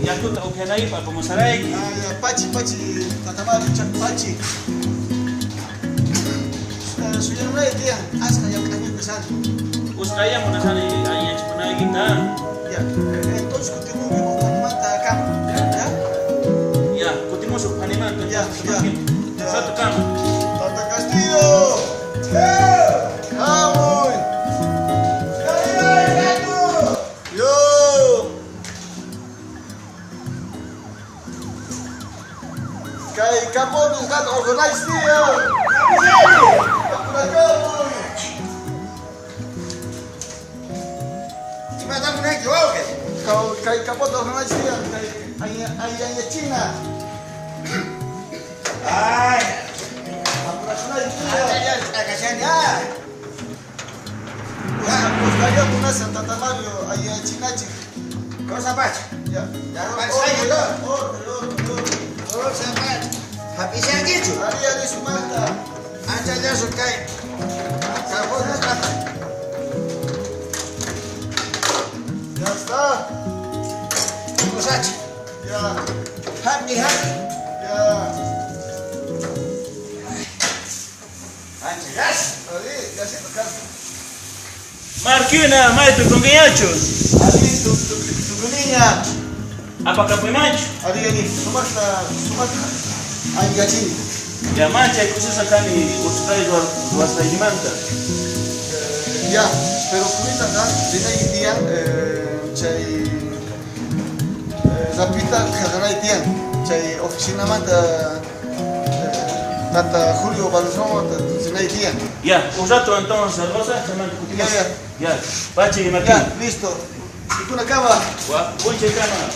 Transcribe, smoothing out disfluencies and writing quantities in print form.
Yakuta upyanaypaq apamusarayki. Ah, ya, pachi, pachi, tata Mario, pachi. Suyanunay tiyan, asqa llamk'ayniyuq kashani. Usqhaylla munashani allinyachipunaykita. Ya, entonces kutimunki huk phanimanta kama, ya? Ya, kutimusaq phanimanta. Ya, ya. Rato kama. Tata Castillo! Hamuy! Yo! Kay capón nisqata ordenaychis tiyan. Apurakamuy! Imatam munanki, wawqi? Kay caponta ordenaychis tiyan, kay ayayachina. Ay, Apurakunayki tiyan. anchalla ch'akashani, ah. Usqhaylla munashan Tata Mario ayayachinachik. Kawsapacha. Ya. Ya, parsaya Orden, todo. orden, orden, orden. Kawsapacha. Hap'ishankichu? Ari, ari, sumaqta. Anchallasu kay cajón nisqata. Ya está. Kusachi. Ya, Hap'i, hap'i. ya. Anchallasu. Ari, yasito kasqa. Marquina, maypi kunkiñachu? Ari, tukuniña. Apakapuymanchu? Ari, ari, sumaqta, sumaqta. Ayachini. Ya, manchay kusisqa kani usqhay ruwasqaykimanta. Ya, pero kunitaqa rinayki tiyan, chay rapita qillqanay tiyan. Chay oficinamanta Tata Julio Barrosomanta rinay tiyan. Ya, un rato entonces Rosa, chaymanta kutimusaq. Ya, Ya, pachi Ya, Marquina. listo. Mikhunakama. Wa, p'unchay kama.